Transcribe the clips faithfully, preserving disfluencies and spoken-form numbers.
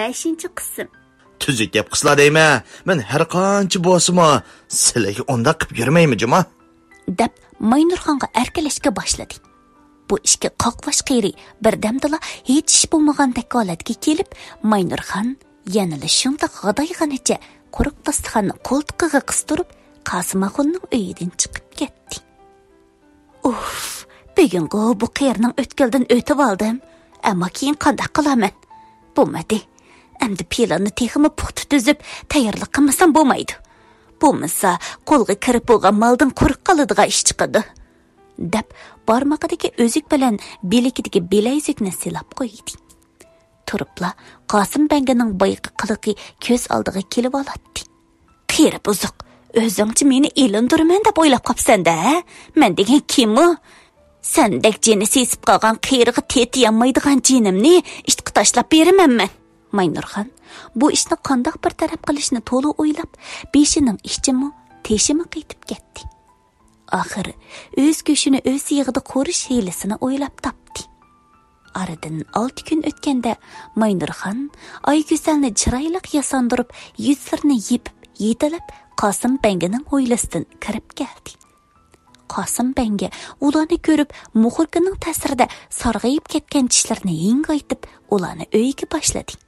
بەشىنچى قىسىم. تۈزۈك گەپ قىلسىلا دەيمەن، مەن ھەر قانچە بولسىمۇ سىلەرگە ئۇنداق قىلىپ يۈرمەيمەن جۇما. دەپ ماينۇرخانغا ئەركىلەشكە باشلىدى. بۇ ئىككى قاقباش قېرى بىردەمدىلا ھېچ ئىش بولمىغاندەك ھالەتكە كېلىپ، ماينۇرخان يەنىلا شۇنداق غادايغىنىچە قۇرۇق داستىخاننى قولتۇقىغا قىستۇرۇپ، قاسىماخۇننىڭ ئۆيىدىن چىقىپ كەتتى. ئۇف، بۈگۈنغۇ بۇ قېرىنىڭ ئۆتكىلىدىن ئۆتۈۋالدىم. ئەمما كېيىن قانداق قىلارمەن؟ بولمىدى. ئەمدى پىلاننى تېخىمۇ پۇختا تۈزۈپ، تەييارلىق قىلمىسام بولمايدۇ. بولمىسا، قولغا كىرىپ بولغان مالدىن قۇرۇق قالىدىغان ئىش چىقىدۇ. دەپ، بارمىقىدىكى ئۈزۈك بىلەن بىلىكىدىكى بىلەيزۈكنى سىلاپ قويدى. تۇرۇپلا قاسىم بەڭگىنىڭ بايىقى قىلىقى كۆز ئالدىغا كېلىۋالاتتى. قېرى بۇزۇق، ئۆزۈڭچە مېنى ئېلىندۇرىمەن دەپ ئويلاپ قاپسەن-دە، ھە؟ مەن دېگەن كىم ئۇ؟ سەندەك جېنى سېسىپ قالغان قېرىغا تېتىيالمايدىغان جېنىمنى ئىتقا تاشلاپ بېرىمەنمەن. ماينۇرخان بۇ ئىشنى قانداق بىر تەرەپ قىلىشنى تولا ئويلاپ، بېشىنىڭ ئىچىمۇ، تېشىمۇ قېتىپ كەتتى. ئاخىر ئۆز گۆشىنى ئۆز يېغىدا قورۇش ھىيلىسىنى ئويلاپ تاپتى. ئارىدىن ئالتە كۈن ئۆتكەندە، ماينۇرخان ئايگۈزەلنى چىرايلىق ياساندۇرۇپ، يۈزلىرىنى يېپىپ، يېتىلەپ، قاسىم بەڭگىنىڭ ھويلىسىدىن كىرىپ كەلدى. قاسىم بەڭگە ئۇلارنى كۆرۈپ، مۇخوركىنىڭ تەسىرىدە سارغىيىپ كەتكەن چىشلىرىنى ھىڭگايتىپ، ئۇلارنى ئۆيگە باشلىدى.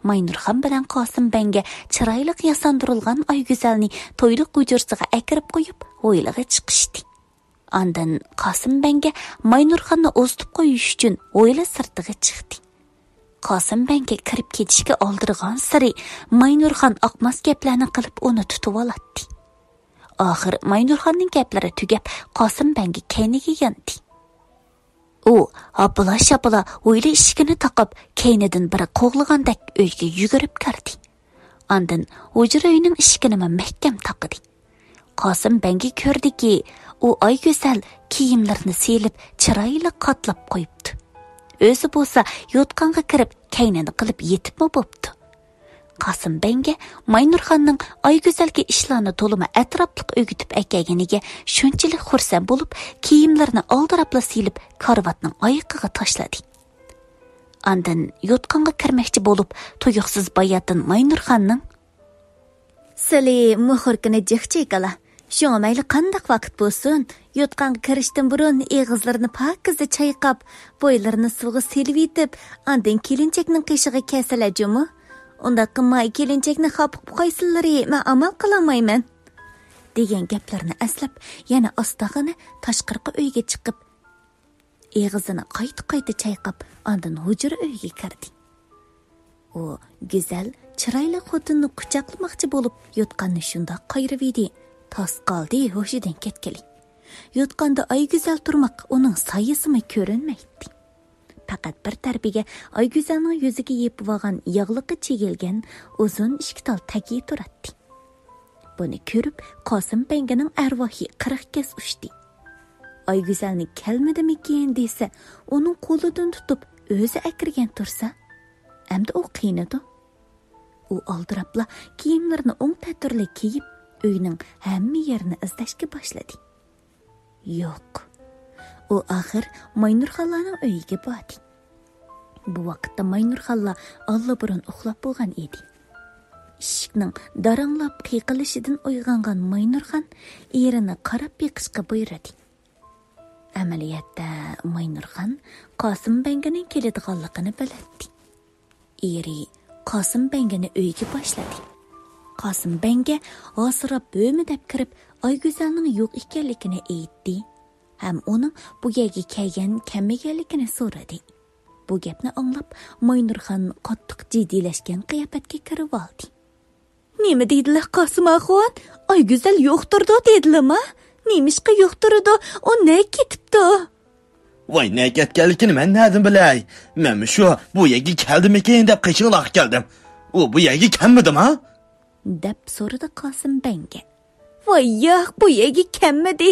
ماينۇرخان بىلەن قاسىم بەڭگە چىرايلىق ياساندۇرۇلغان ئايگۈزەلنى تويلۇق ھۇجرىسىغا ئەكىرىپ قويۇپ، ھويلىغا چىقىشتى. ئاندىن قاسىم بەڭگە ماينۇرخاننى ئۇزىتىپ قويۇش ئۈچۈن ھويلا سىرتىغا چىقتى. قاسىم بەڭگە كىرىپ كېتىشكە ئالدىرىغانسېرى، ماينۇرخان ئاقماس گەپلەرنى قىلىپ ئۇنى تۇتۇۋالاتتى. ئاخىر ماينۇرخاننىڭ گەپلىرى تۈگەپ، قاسىم بەڭگە كەينىگە ياندى. ئۇ ھاپىلا-شاپىلا ھويلا ئىشىكىنى تاقاپ، كەينىدىن بىرى قوغلىغاندەك ئۆيگە يۈگۈرۈپ كىردى. ئاندىن ھۇجرا ئۆينىڭ ئىشىكىنىمۇ مەھكەم تاقىدى. قاسىم بەڭگە كۆردىكى، ئۇ ئايگۈزەل كىيىملىرىنى سېلىپ، چىرايلىق قاتلاپ قويۇپتۇ. ئۆزى بولسا يوتقانغا كىرىپ، كەينىنى قىلىپ يېتىپمۇ بوپتۇ. قاسىم بەڭگە ماينۇرخاننىڭ ئايگۈزەلگە ئىشلارنى تولىمۇ ئەتراپلىق ئۆگىتىپ ئەكەلگىنىگە شۇنچىلىك خۇرسەن بولۇپ، كىيىملىرىنى ئالدىراپلا سېلىپ، كارىۋاتنىڭ ئايىقىغا تاشلىدى. ئاندىن يوتقانغا كىرمەكچى بولۇپ، تۇيۇقسىز باياتىن ماينۇرخاننىڭ، سىلى مۇخوركىنى جىق چېكىلا. شۇڭا مەيلى قانداق ۋاقىت بولسۇن، يوتقانغا كىرىشتىن بۇرۇن ئېغىزلىرىنى پاكىزلا چايقاپ، بويلىرىنى سۇغا سېلىۋېتىپ، ئاندىن كېلىنچەكنىڭ قېشىغا كەلسىلە جۇمۇ. ئۇنداق قىلماي، كېلىنچەكنى خاپا قىلىپ قويسىلىرى، مەن ئامال قىلالمايمەن، دېگەن گەپلىرىنى ئەسلەپ، يەنە ئاستاغىنا تاشقىرىقى ئۆيگە چىقىپ، ئېغىزىنى قايتا-قايتا چايقاپ، ئاندىن ھۇجرا ئۆيگە كىردى. ئۇ گۈزەل، چىرايلىق خوتۇننى قۇچاقلىماقچى بولۇپ، يوتقاننى شۇنداق قايرىۋىدى، تاس قالدى ھوشىدىن كەتكىلى. يوتقاندا ئايگۈزەل تۇرماق ئۇنىڭ سايىسىمۇ كۆرۈنمەيتتى. پەقەت بىر تەرىپىگە ئايگۈزەلنىڭ يۈزىگە يېپىۋالغان ياغلىقى چىگىلگەن ئۇزۇن ئىككى تال تەكى تۇراتتى. بۇنى كۆرۈپ، قاسىم بەڭگىنىڭ ئەرۋاھى قىرىق گەز ئۇچتى. ئايگۈزەلنى كەلمىدىمىكىن دېسە، ئۇنىڭ قولىدىن تۇتۇپ، ئۆزى ئەكىرگەن تۇرسا، ئەمدى ئۇ قىينىدۇ. ئۇ ئالدىراپلا كىيىملىرىنى ئوڭ تەتۈرلۈك كىيىپ، ئۆينىڭ ھەممە يېرىنى ئىزدەشكە باشلىدى. يوق. ئۇ ئاخىر ماينۇرخانلارنىڭ ئۆيىگە باردى. بۇ ۋاقىتتا ماينۇرخانلار ئاللىبۇرۇن ئۇخلاپ بولغان ئىدى. ئىشىكنىڭ داراڭلاپ قېقىلىشىدىن ئويغانغان ماينۇرخان ئېرىنى قاراپ بېقىشقا بۇيرۇدى. ئەمەلىيەتتە ماينۇرخان قاسىم بەڭگىنىڭ كېلىدىغانلىقىنى بىلەتتى. ئېرى قاسىم بەڭگىنى ئۆيگە باشلىدى. قاسىم بەڭگە ھاسىراپ ھۆمۈدەپ كىرىپ، ئايگۈزەلنىڭ يوق ئىكەنلىكىنى ئېيتتى ھەم ئۇنىڭ بۇ يەرگە كەلگەن كەلمىگەنلىكىنى سورىدى. بۇ گەپنى ئاڭلاپ، ماينۇرخان قاتتىق جىددىيلەشكەن قىياپەتكە كىرىۋالدى. نېمە دېدىلە قاسىم ئاخۇن؟ ئايگۈزەل يوق تۇرىدۇ دېدىلىما؟ نېمىشقا يوق تۇرىدۇ؟ ئۇ نەگە كېتىپتۇ؟ ۋاي، نەگە كەتكەنلىكىنى مەن نەدىن بىلەي؟ مەنمۇ شۇ بۇ يەرگە كەلدىمىكىن دەپ قېشىڭلارغا كەلدىم. ئۇ بۇ يەرگە كەلمىدىما؟ دەپ سورىدى قاسىم بەڭگە. ۋاي ياق، بۇ يەرگە كەلمىدى.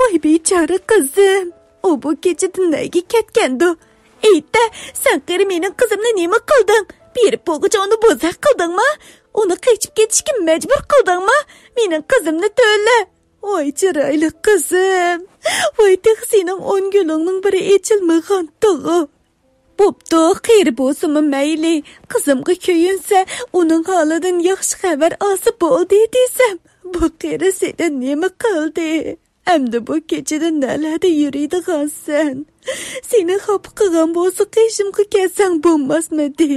ۋاي بىچارە قىزىم. ئۇ بۇ كېچىدە نەگە كەتكەندۇ؟ ئېيتە، سەن قېرى مېنىڭ قىزىمنى نېمە قىلدىڭ؟ بېرىپ بولغۇچە ئۇنى بوزەك قىلدىڭما؟ ئۇنى قېچىپ كېتىشكە مەجبۇر قىلدىڭما؟ مېنىڭ قىزىمنى تۆلە. ۋاي چىرايلىق قىزىم. ۋاي تېخى سېنىڭ ئون گۈلۈڭنىڭ بىرى ئېچىلمىغانتىغۇ. بوپتۇ، قېرى بولسىمۇ مەيلى، قىزىمغا كۆيۈنسە، ئۇنىڭ ھالىدىن ياخشى خەۋەر ئالسا بولدى دېسەم، بۇ قېرى سېنى نېمە قىلدى؟ ئەمدى بۇ كېچىدە نەلەردە يۈرىدىغانسەن؟ سېنى خاپا قىلغان بولسا، قېشىمغا كەلسەڭ بولماسمىدى؟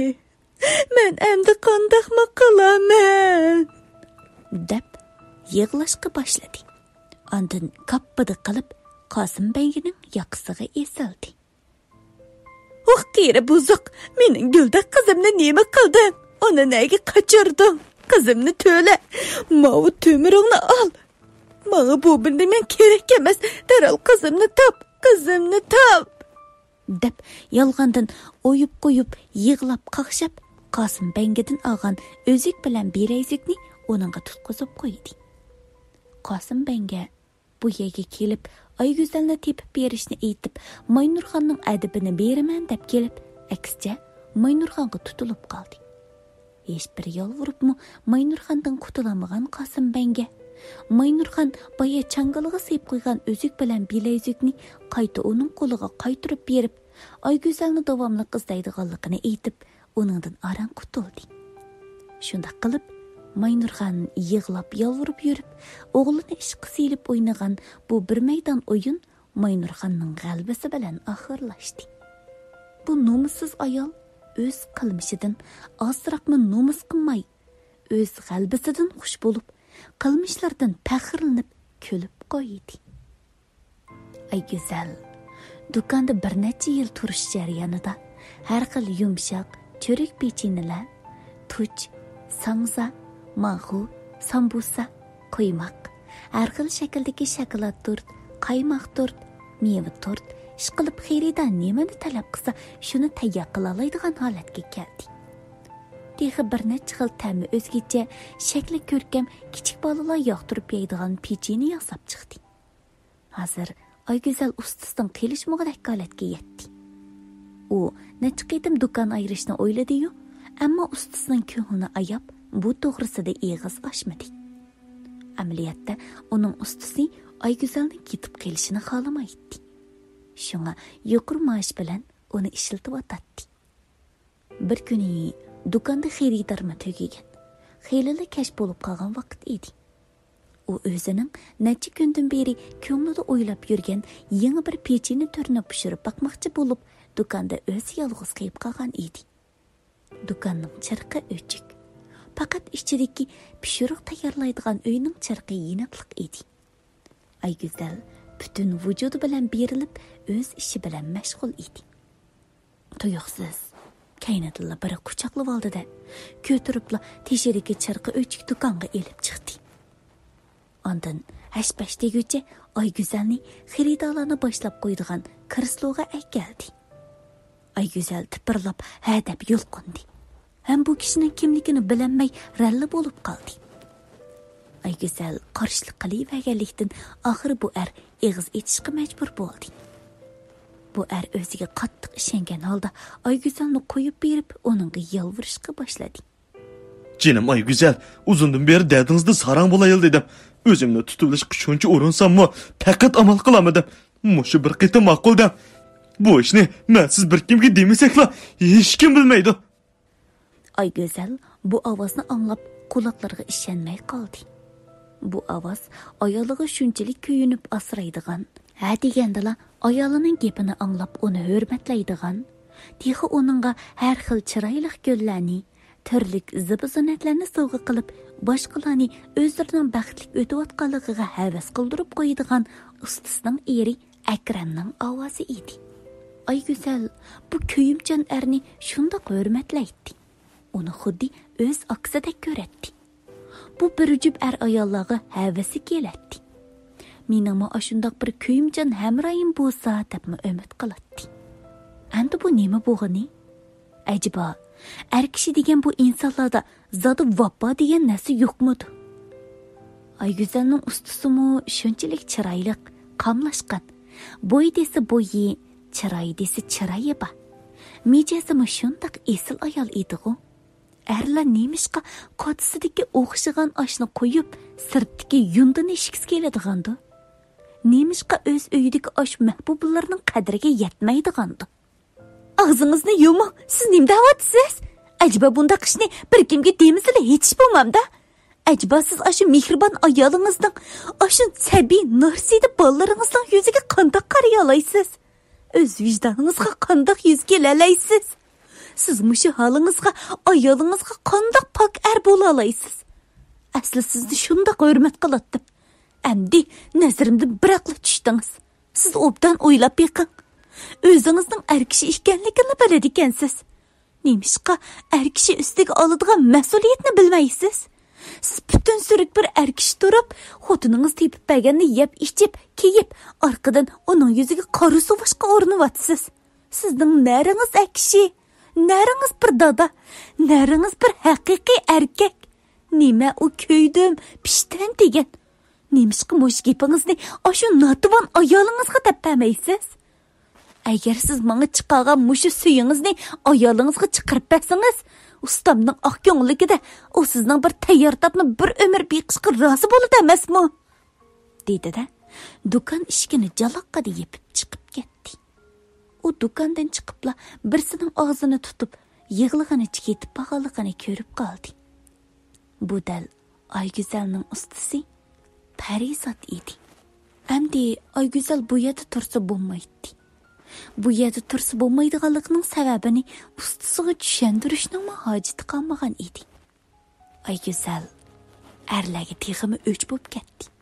مەن ئەمدى قانداقمۇ قىلارمەن؟ دەپ يىغلاشقا باشلىدى. ئاندىن كاپپىدە قىلىپ قاسىم بەگنىڭ ياقىسىغا ئېسىلدى. ئۇھ، قېرى بۇزۇق، مېنىڭ گۈلدەك قىزىمنى نېمە قىلدىڭ؟ ئۇنى نەگە قاچۇردۇڭ؟ قىزىمنى تۆلە، ماۋۇ تۆمۈرۈڭنى ئال. ماڭا بۇ بىلدىمەن كېرەك ئەمەس، دەرھال قىزىمنى تاپ، قىزىمنى تاپ! دەپ يالغاندىن ئويۇپ قويۇپ، يىغلاپ قاقشاپ، قاسىم بەڭگىدىن ئالغان ئۈزۈك بىلەن بىلەيزۈكنى ئۇنىڭغا تۇتقۇزۇپ قويدى. قاسىم بەڭگە بۇ يەرگە كېلىپ، ئايگۈزەلنى تېپىپ بېرىشنى ئېيتىپ، ماينۇرخاننىڭ ئەدىپىنى بېرىمەن دەپ كېلىپ، ئەكسىچە ماينۇرخانغا تۇتۇلۇپ قالدى. ھېچبىر يالۋۇرۇپمۇ ماينۇرخاندىن قۇتۇلالمىغان قاسىم بەڭگە، ماينۇرخان بايا چاڭگىلىغا سېلىپ قويغان ئۈزۈك بىلەن بىلەيزۈكنى قايتا ئۇنىڭ قولىغا قايتۇرۇپ بېرىپ، ئايگۈزەلنى داۋاملىق ئىزدەيدىغانلىقىنى ئېيتىپ، ئۇنىڭدىن ئاران قۇتۇلدى. شۇنداق قىلىپ، ماينۇرخان يىغلاپ يالۋۇرۇپ يۈرۈپ، ئوغلىنى ئىشقا سېلىپ ئوينىغان بۇ بىر مەيدان ئويۇن ماينۇرخاننىڭ غەلىبىسى بىلەن ئاخىرلاشتى. بۇ نومۇسسىز ئايال ئۆز قىلمىشىدىن ئازراقمۇ نومۇس قىلماي، ئۆز غەلىبىسىدىن خۇش بولۇپ، قىلمىشلىرىدىن پەخىرلىنىپ كۈلۈپ قويدى. ئايگۈزەل دۇكاندا بىر نەچچە يىل تۇرۇش جەريانىدا ھەر خىل يۇمشاق، چۆرۈك پېچىنىلەر، تۇچ، ساڭزا، ماڭغۇ، سامبۇسا، قۇيماق، ھەر خىل شەكىلدىكى شاكىلات تورت، قايماق تورت، مېۋە تورت، ئىشقىلىپ خېرىدار نېمىنى تەلەپ قىلسا، شۇنى تەييار قىلالايدىغان ھالەتكە كەلدى. تېخى بىر نەچچە خىل تەمى ئۆزگىچە، شەكلى كۆركەم، كىچىك بالىلار ياقتۇرۇپ يەيدىغان پېچىنە ياساپ چىقتى. ھازىر ئايگۈزەل ئۇستىسىنىڭ قېلىشمىغۇدەك ھالەتكە يەتتى. ئۇ نەچچە قېتىم دۇكان ئايرىشنى ئويلىدى-يۇ، ئەمما ئۇستىسىنىڭ كۆڭلىنى ئاياپ، بۇ توغرىسىدا ئېغىز ئاچمىدى. ئەمەلىيەتتە ئۇنىڭ ئۇستىسى ئايگۈزەلنىڭ كېتىپ قېلىشىنى خالىمايتتى. شۇڭا يۇقىرى مائاش بىلەن ئۇنى ئىشلىتىۋاتاتتى. بىر كۈنى دۇكاندا خېرىدارمۇ تۈگىگەن. خېلىلا كەچ بولۇپ قالغان ۋاقىت ئىدى. ئۇ ئۆزىنىڭ نەچچە كۈندىن بېرى كۆڭلىدە ئويلاپ يۈرگەن يېڭى بىر پېچىنە تۈرىنى پىشۇرۇپ باقماقچى بولۇپ، دۇكاندا ئۆزى يالغۇز قېلىپ قالغان ئىدى. دۇكاننىڭ چىرىقى ئۆچۈك. پەقەت ئىچىدىكى پىشۇرۇق تەييارلايدىغان ئۆينىڭ چىرىقى يېنىقلىق ئىدى. ئايگۈزەل پۈتۈن ۋۇجۇدى بىلەن بېرىلىپ، ئۆز ئىشى بىلەن مەشغۇل ئىدى. تۇيۇقسىز كەينىدىنلا بىرى قۇچاقلىۋالدى-دە، كۆتۈرۈپلا تېشىدىكى چىرىقى ئۆچۈك دۇكانغا ئېلىپ چىقتى. ئاندىن ھەش-پەش دېگۈچە ئايگۈزەلنى خېرىدارلارنى باشلاپ قويىدىغان كرېسلوغا ئەكەلدى. ئايگۈزەل تىپىرلاپ ھە دەپ يۇلقۇندى. ھەم بۇ كىشىنىڭ كىملىكىنى بىلەلمەي رەنلە بولۇپ قالدى. ئايگۈزەل قارشىلىق قىلىۋەرگەنلىكتىن، ئاخىرى بۇ ئەر ئېغىز ئېچىشقا مەجبۇر بولدى. بۇ ئەر ئۆزىگە قاتتىق ئىشەنگەن ھالدا ئايگۈزەلنى قويۇپ بېرىپ، ئۇنىڭغا يالۋۇرۇشقا باشلىدى. جېنىم ئايگۈزەل، ئۇزۇندىن بېرى دەردىڭىزدىن ساراڭ بولايلى دېدىم. ئۆزۈمنى تۇتۇۋېلىشقا شۇنچە ئۇرۇنساممۇ، پەقەت ئامال قىلالمىدىم. مۇشۇ بىر قېتىم ماقۇل دەڭ. بۇ ئىشنى مەن سىز بىر كىمگە دېمىسەكلا، ھېچكىم بىلمەيدۇ. ئايگۈزەل بۇ ئاۋازنى ئاڭلاپ، قۇلاقلىرىغا ئىشەنمەي قالدى. بۇ ئاۋاز ئايالىغا شۇنچىلىك كۆيۈنۈپ ئاسرايدىغان، ھە دېگەندىلا ئايالىنىڭ گېپىنى ئاڭلاپ، ئۇنى ھۆرمەتلەيدىغان، تېخى ئۇنىڭغا ھەر خىل چىرايلىق گۈللەرنى، تۈرلۈك زىبۇ-زىننەتلەرنى سوۋغا قىلىپ، باشقىلارنى ئۆزلىرىنىڭ بەختلىك ئۆتۈۋاتقانلىقىغا ھەۋەس قىلدۇرۇپ قويىدىغان ئۇستىسىنىڭ ئېرى ئەكرەمنىڭ ئاۋازى ئىدى. ئايگۈزەل بۇ كۆيۈمچان ئەرنى شۇنداق ھۆرمەتلەيتتى. ئۇنى خۇددى ئۆز ئاكىسىدەك كۆرەتتى. بۇ بىر جۈپ ئەر-ئاياللارغا ھەۋىسى كېلەتتى. مېنىڭمۇ ئاشۇنداق بىر كۆيۈمچان ھەمراھىم بولسا دەپمۇ ئۈمىد قىلاتتى. ئەمدى بۇ نېمە بولغىنى؟ ئەجەبا، ئەر كىشى دېگەن بۇ ئىنسانلاردا زادى ۋاپا دېگەن نەرسە يوقمىدۇ؟ ئايگۈزەلنىڭ ئۇستىسىمۇ شۇنچىلىك چىرايلىق، قاملاشقان. بوي دېسە بويى، چىراي دېسە چىرايى بار. مىجەزىمۇ شۇنداق ئېسىل ئايال ئىدىغۇ. ئەرلەر نېمىشقا كاسىسىدىكى ئوخشىغان ئاشنى قويۇپ، سىرتتىكى يۇندىنى ئىچكۈسى كېلىدىغاندۇ؟ نېمىشقا ئۆز ئۆيىدىكى ئاش مەھبۇبىلىرىنىڭ قەدرىگە يەتمەيدىغاندۇ؟ ئاغزىڭىزنى يۇمۇڭ، سىز نېمە دەۋاتىسىز؟ ئەجەبا بۇنداق ئىشنى بىر كىمگە دېمىسىلا ھېچ بولمامدا؟ ئەجەبا سىز ئاشۇ مېھرىبان ئايالىڭىزنىڭ ئاشۇ سەبىي نارسىدە بالىلىرىڭىزنىڭ يۈزىگە قانداق قارىيالايسىز؟ ئۆز ۋىجدانىڭىزغا قانداق يۈز كېلەلەيسىز؟ سىز مۇشۇ ھالىڭىزغا، ئايالىڭىزغا قانداق پاك ئەر بولالايسىز؟ ئەسلى سىزنى شۇنداق ھۆرمەت قىلاتتىم. ئەمدى نەزىرىمدىن بىراقلا چۈشتىڭىز. سىز ئوبدان ئويلاپ بېقىڭ. ئۆزىڭىزنىڭ ئەر كىشى ئىكەنلىكىنى بىلىدىكەنسىز. نېمىشقا ئەر كىشى ئۈستىگە ئالىدىغان مەسئۇلىيەتنى بىلمەيسىز؟ سىز پۈتۈن سۈرۈك بىر ئەر كىشى تۇرۇپ، خوتۇنىڭىز تېپىپ بەرگەننى يەپ ئىچىپ، كىيىپ، ئارقىدىن ئۇنىڭ يۈزىگە قارا سۇۋۇشقا ئۇرۇنۇۋاتىسىز. سىزنىڭ نەرىڭىز ئەر كىشى، نەرىڭىز بىر دادا، نەرىڭىز بىر ھەقىقىي ئەركەك. نېمە ئۇ كۆيدۈم، پىشتەن دېگەن؟ نېمىشقا مۇشۇ گېپىڭىزنى ئاشۇ ناتىۋان ئايالىڭىزغا دەپ بەرمەيسىز؟ ئەگەر سىز ماڭا چىقارغان مۇشۇ سۈيىڭىزنى ئايالىڭىزغا چىقىرىپ بەرسىڭىز، ئۇستامنىڭ ئاق كۆڭلىلىكىدە ئۇ سىزنىڭ بىر تەييار تاپنى بىر ئۆمۈر بېقىشقا رازى بولىدۇ ئەمەسمۇ؟ دېدى-دە، دۇكان ئىشىكىنى جالاققىدە يېپىپ چىقىپ كەتتى. ئۇ دۇكاندىن چىقىپلا بىرسىنىڭ ئاغزىنى تۇتۇپ يىغلىغىنىچە كېتىپ بارغانلىقىنى كۆرۈپ قالدى. بۇ دەل ئايگۈزەلنىڭ ئۇستىسى پەرىزات ئىدى. ئەمدى ئايگۈزەل بۇ يەردە تۇرسا بولمايتتى. بۇ يەردە تۇرسا بولمايدىغانلىقىنىڭ سەۋەبىنى ئۇستىسىغا چۈشەندۈرۈشنىڭمۇ ھاجىتى قالمىغان ئىدى. ئايگۈزەل ئەرلەرگە تېخىمۇ ئۆچ بولۇپ كەتتى.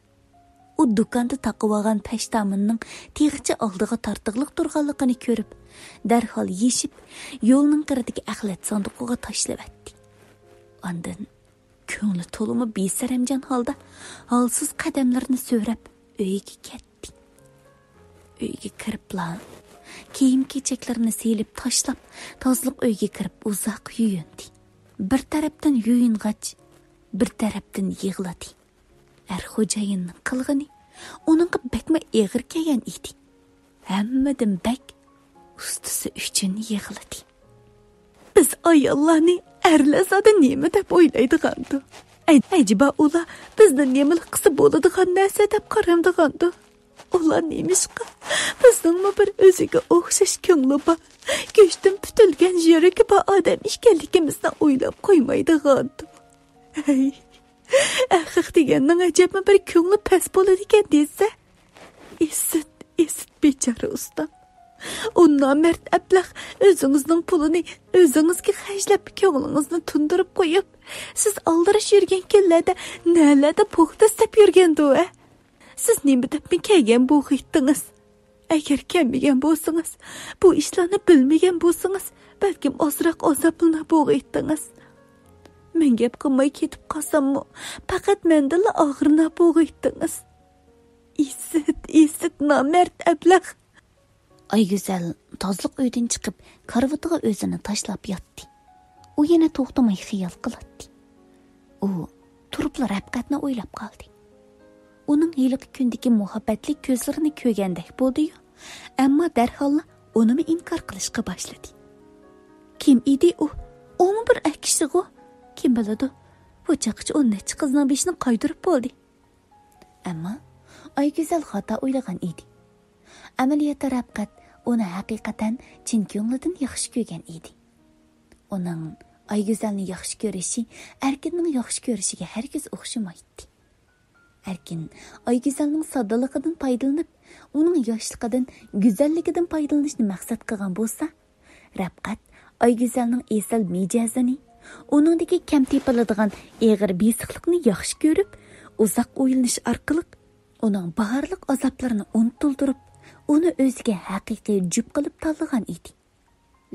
ئۇ دۇكاندا تاقىۋالغان پەشتامىنىنىڭ تېخىچە ئالدىغا تارتىغلىق تۇرغانلىقىنى كۆرۈپ، دەرھال يېشىپ، يولنىڭ قىرىدىكى ئەخلەت ساندۇقىغا تاشلىۋەتتى. ئاندىن كۆڭلى تولىمۇ بىسەرەمجان ھالدا ھالسىز قەدەملىرىنى سۆرەپ ئۆيىگە كەتتى. ئۆيگە كىرىپلا كىيىم-كېچەكلىرىنى سېلىپ تاشلاپ، تازىلىق ئۆيگە كىرىپ ئۇزاق يۇيۇندى. بىر تەرەپتىن يۇيۇنغاچ، بىر تەرەپتىن يىغلىدى. ئەر خوجايىننىڭ قىلغىنى ئۇنىڭغا بەكمۇ ئېغىر كەلگەن ئىدى. ھەممىدىن بەك ئۇستىسى ئۈچۈن يىغلىدى. بىز ئاياللارنى ئەرلەر زادى نېمە دەپ ئويلايدىغاندۇ؟ ئەي-، ئەجەبا ئۇلار بىزنى نېمىلا قىلسا بولىدىغان نەرسە دەپ قارامدىغاندۇ؟ ئۇلار نېمىشقا بىزنىڭمۇ بىر ئۆزىگە ئوخشاش كۆڭلى بار، گۆشتىن پۈتۈلگەن يۈرىكى بار ئادەم ئىكەنلىكىمىزنى ئويلاپ قويمايدىغاندۇ؟ ھەي، ئەخىق دېگەننىڭ ئەجەبمۇ بىر كۆڭلى پەس بولىدىكەن دېسە. ئىسىت، ئىسىت بىچارە ئۇستام. ئۇ نامەرد ئەبلەخ ئۆزىڭىزنىڭ پۇلىنى ئۆزىڭىزگە خەجلەپ، كۆڭلىڭىزنى تۇندۇرۇپ قويۇپ، سىز ئالدىراش يۈرگەن كۈنلەردە نەلەردە پوختا ئىزدەپ يۈرگەندۇ، ھە؟ سىز نېمە دەپمۇ كەلگەن بولغىيتتىڭىز؟ ئەگەر كەلمىگەن بولسىڭىز، بۇ ئىشلارنى بىلمىگەن بولسىڭىز، بەلكىم ئازراق ئازابلىنا بولغىيتتىڭىز. مەن گەپ قىلماي كېتىپ قالساممۇ، پەقەت مەندىنلا ئاغرىنا بولغىيتتىڭىز. ئىسىت، ئىسىت نامەرد ئەبلەخ! ئايگۈزەل تازىلىق ئۆيدىن چىقىپ، كارىۋىتىغا ئۆزىنى تاشلاپ ياتتى. ئۇ يەنە توختىماي خىيال قىلاتتى. ئۇ تۇرۇپلا رەپقەتنى ئويلاپ قالدى. ئۇنىڭ ھېلىقى كۈندىكى مۇھەببەتلىك كۆزلىرىنى كۆرگەندەك بولدىيۇ، ئەمما دەرھاللا ئۇنىمۇ ئىنكار قىلىشقا باشلىدى. كىم ئىدى ئۇ؟ ئۇمۇ بىر ئەر كىشىغۇ؟ كىم بىلىدۇ، بۇ چاغقىچە ئون نەچچە قىزنىڭ بېشىنى قايدۇرۇپ بولدى. ئەمما ئايگۈزەل خاتا ئويلىغان ئىدى. ئەمەلىيەتتە رەپقەت ئۇنى ھەقىقەتەن چىن كۆڭلىدىن ياخشى كۆرگەن ئىدى. ئۇنىڭ ئايگۈزەلنى ياخشى كۆرۈشى ئەركىننىڭ ياخشى كۆرۈشىگە ھەرگىز ئوخشىمايتتى. ئەركىن ئايگۈزەلنىڭ ساددىلىقىدىن پايدىلىنىپ، ئۇنىڭ ياشلىقىدىن، گۈزەللىكىدىن پايدىلىنىشنى مەقسەت قىلغان بولسا، رەپقەت ئايگۈزەلنىڭ ئېسىل مىجەزىنى، ئۇنىڭدىكى كەم تېپىلىدىغان ئېغىر بېسىقلىقنى ياخشى كۆرۈپ، ئۇزاق ئويلىنىش ئارقىلىق ئۇنىڭ بارلىق ئازابلىرىنى ئۇنتۇلدۇرۇپ، ئۇنى ئۆزىگە ھەقىقىي جۈپ قىلىپ تاللىغان ئىدى.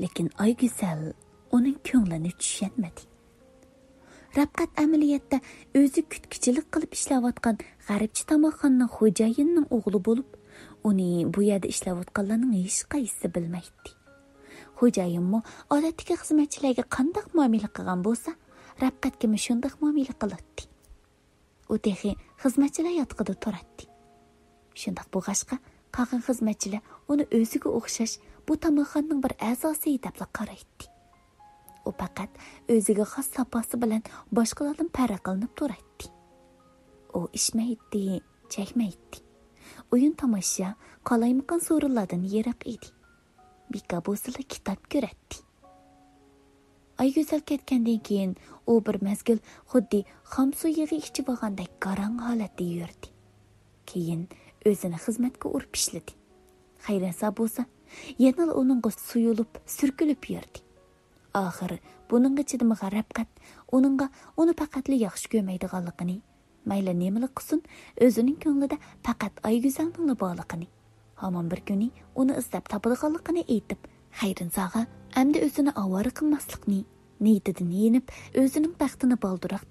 لېكىن ئايگۈزەل ئۇنىڭ كۆڭلىنى چۈشەنمىدى. رەپقەت ئەمەلىيەتتە ئۆزى كۈتكۈچىلىك قىلىپ ئىشلەۋاتقان غەربچە تاماقخانىنىڭ خوجايىنىنىڭ ئوغلى بولۇپ، ئۇنى بۇ يەردە ئىشلەۋاتقانلارنىڭ ھېچقايسىسى بىلمەيتتى. خوجايىنمۇ ئادەتتىكى خىزمەتچىلەرگە قانداق مۇئامىلە قىلغان بولسا، رەپقەتكىمۇ شۇنداق مۇئامىلە قىلاتتى. ئۇ تېخى خىزمەتچىلەر ياتىقىدا تۇراتتى. شۇنداق بولغاچقا، قالغان خىزمەتچىلەر ئۇنى ئۆزىگە ئوخشاش بۇ تاماقخانىنىڭ بىر ئەزاسى دەپلا قارايتتى. ئۇ پەقەت ئۆزىگە خاس ساپاسى بىلەن باشقىلاردىن پەرقلىنىپ تۇراتتى. ئۇ ئىچمەيتتى، چەكمەيتتى. ئويۇن تاماشا، قالايمىقان سورۇنلاردىن يىراق ئىدى. بىكار بولسىلا كىتاب كۆرەتتى. ئايگۈزەل كەتكەندىن كېيىن ئۇ بىر مەزگىل خۇددى خام سۇ يېغى ئىچىۋالغاندەك گاراڭ ھالەتتە يۈردى. كېيىن ئۆزىنى خىزمەتكە ئۇرۇپ ئىشلىدى. خەيرىنسا بولسا يەنىلا ئۇنىڭغا سۇيۇلۇپ، سۈركىلىپ يۈردى. ئاخىر بۇنىڭغا چىدىمىغان رەپقەت ئۇنىڭغا ئۇنى پەقەتلا ياخشى كۆرمەيدىغانلىقىنى، مەيلى نېمىلا قىلسۇن، ئۆزىنىڭ كۆڭلىدە پەقەت ئايگۈزەلنىڭلا بارلىقىنى، ھامان بىر كۈنى ئۇنى ئىزدەپ تاپىدىغانلىقىنى ئېيتىپ، خەيرىنساغا ئەمدى ئۆزىنى ئاۋارە قىلماسلىقنى، نىيىتىدىن يېنىپ، ئۆزىنىڭ بەختىنى بالدۇرراق